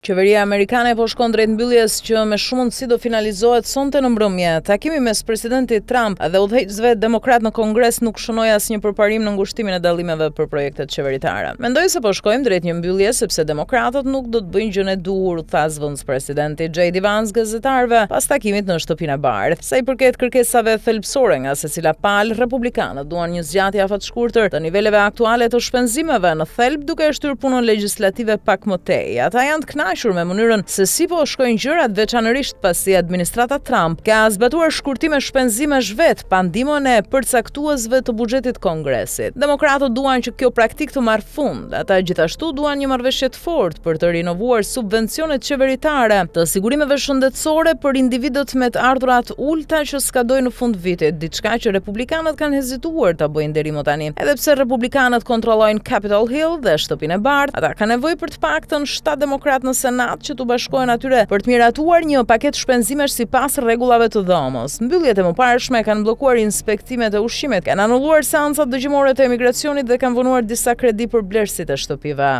Qeveria amerikane po shkon drejt mbylljes që me shumë mundësi do finalizohet sonte në mbrëmje. Takimi mes presidentit Trump dhe udhëheqësve demokratë në Kongres nuk shënoi asnjë përparim në ngushtimin e dallimeve për projektet qeveritare. Mendoj se po shkojmë drejt një mbyllje sepse demokratët nuk do të bëjnë gjënë e duhur, tha zëvendëspresidenti J.D. Vance gazetarëve pas takimit në Shtëpinë e Bardhë. Sa i përket kërkesave thelbësore nga secila palë, republikanët duan një zgjatje afatshkurtër të niveleve aktuale të shpenzimeve në thelb duke e shtyrë punën legjislative pak më tej. Ata janë të kënaqur me mënyrën se si po shkojnë gjërat, veçanërisht pasi administrata Trump ka zbatuar shkurtime shpenzimesh vetë pa ndihmën e përcaktuesve të buxhetit të Kongresit. Demokratët duan që kjo praktikë të marrë fund. Ata gjithashtu duan një marrëveshje të fortë për të rinovuar subvencionet qeveritare të sigurimeve shëndetësore për individët me të ardhura të ulëta që skadojnë në fund vitit, diçka që republikanët kanë hezituar ta bëjnë deri më tani. Edhe pse republikanët kontrollojnë Capitol Hill dhe Shtëpinë e Bardhë, ata kanë nevojë për të paktën 7 demokratë në Senat që t'u bashkohen atyre për të miratuar një paketë shpenzimesh sipas rregullave të dhomës. Mbylljet e mëparshme kanë bllokuar inspektimet e ushqimit, kanë anulluar seancat dëgjimore të emigracionit dhe kanë vonuar disa kredi për blerësit e shtëpive.